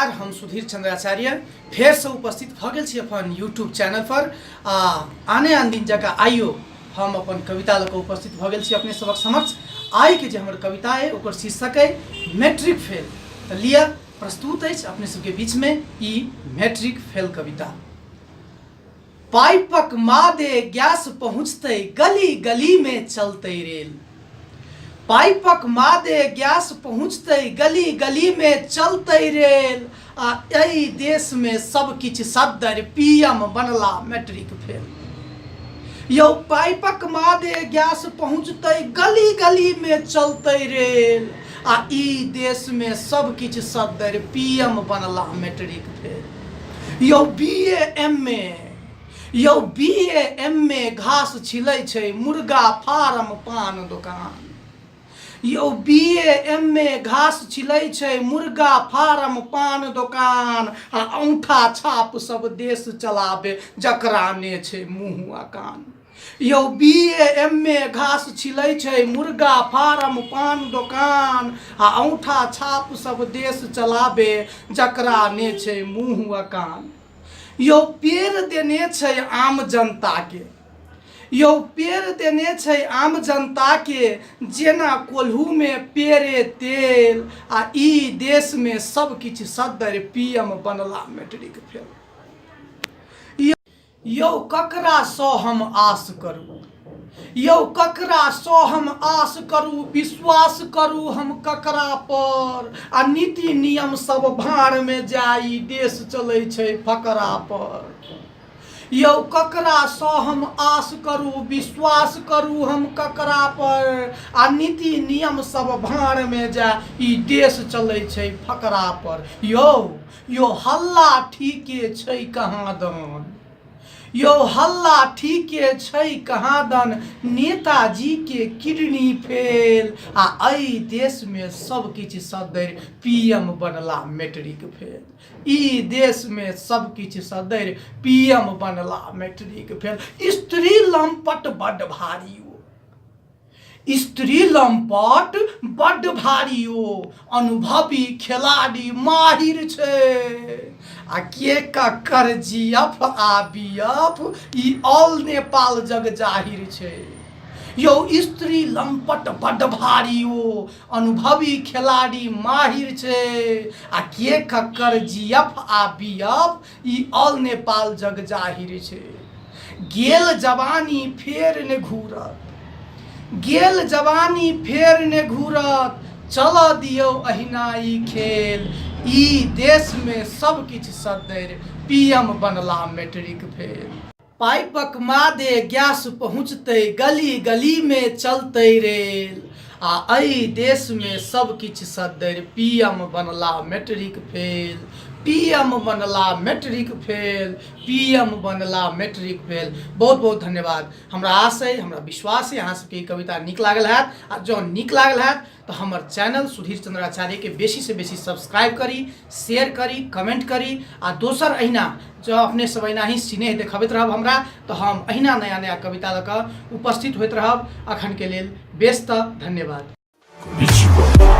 नमस्कार। हम सुधीर चंद्राचार्य फेरसँ उपस्थित भऽ गेल छी अपन यूट्यूब चैनल पर आ आने आन दिन जकाँ आइयो हम अपन कविता लऽ कऽ उपस्थित भऽ गेल छी अपने सभक समक्ष। आइके जे हमर कविता अइ ओकर शीर्षक अइ मैट्रिक फेल। तऽ लिअ, प्रस्तुत अछि अपने सबके बीचमे ई मैट्रिक फेल कविता। पाइपक मादे गैस पहुँचतै, गली गलीमे चलतै रेल। पाइपक मादे गैस पहुँचतै, गली गलीमे चलतै रेल। आ एहि देशमे सब किछु सद्दर, पीएम बनला मैट्रिक फेल। यौ पाइपक मादे गैस पहुँचतै, गली गलीमे चलतै रेल। आ ई देशमे सब किछु सद्दर, पीएम बनला मैट्रिक फेल। यौ बी ए एम ए, यौ बी ए एम ए घास छिलै छै, मुर्गा फारम पान दोकान। यौ बी ए एम ए घास छिलै छै, मुर्गा फारम पान दोकान। आ औंठा छाप सब देश चलाबे, जकरा ने छै मुँह आ कान। यौ बी ए एम ए घास छिलै छै, मुर्गा फारम पान दोकान। आ औंठा छाप सब देश चलाबे, जकरा ने छै मुँह आ कान। यौ पेड़ देने छै आम जनताके, यौ पेड़ देने छै आम जनताके, जेना कोल्हूमे पेड़े तेल। आ ई देशमे सब किछु सद्दर, पी एम बनला मैट्रिक फेल। यौ ककरासँ हम आस करू, यौ ककरासँ हम आस करू, विश्वास करू हम ककरा पर? आ नीति नियम सब भाँड़मे जाई, देश चलै छै फकरा पर। यौ ककरासँ हम आस करू, विश्वास करू हम ककरा पर? आ नीति नियम सब भाँड़मे जाय, ई देश चलै छै फकरा पर। यौ यौ हल्ला ठीके छै कहाँ दन, यौ हल्ला ठीके छै कहाँ दन, नेताजी के किडनी फेल। आ एहि देशमे सब किछु सदरि, पी एम बनला मैट्रिक फेल। ई देशमे सब किछु सदरि, पी एम बनला मैट्रिक फेल। स्त्री लम्पट बड्ड भारी ओ, स्त्री लम्पट बड्ड भारी ओ, अनुभवी खेलाड़ी माहिर छै। आ के ककर जी एफ आ बी एफ, ई ऑल नेपाल जग जाहिर छै। यौ स्त्री लम्पट बड्ड भारी ओ, अनुभवी खेलाड़ी माहिर छै। आ के ककर जी एफ आ बी एफ, ई ऑल नेपाल जग जाहिर छै। गेल जवानी फेर ने घूरत, गेल जवानी फेर ने घूरत, चलऽ दियौ अहिना ई खेल। ई देशमे सब किछु सद्दरि, पी एम बनला मैट्रिक फेल। पाइपक मादे गैस पहुँचतै, गली गलीमे चलतै रेल। आ एहि देशमे सब किछु सद्दरि, पी एम बनला मैट्रिक फेल। पी एम बनला मैट्रिक फेल, पी एम बनला मैट्रिक फेल। बहुत बहुत धन्यवाद। हमरा आश अइ, हमरा विश्वास अइ, अहाँ सबके ई कविता नीक लागल हैत। आ जँ नीक लागल हैत तऽ हमर चैनल सुधीर चंद्राचार्यके बेसीसँ बेसी सब्सक्राइब करी, शेयर करी, कमेंट करी। आ दोसर अहिना जँ अपने सब अहिना ही स्नेह देखबैत रहब हमरा, तऽ हम अहिना नया नया कविता लऽ कऽ उपस्थित होइत रहब। अखनके लेल बेस तऽ धन्यवाद। こんにちは。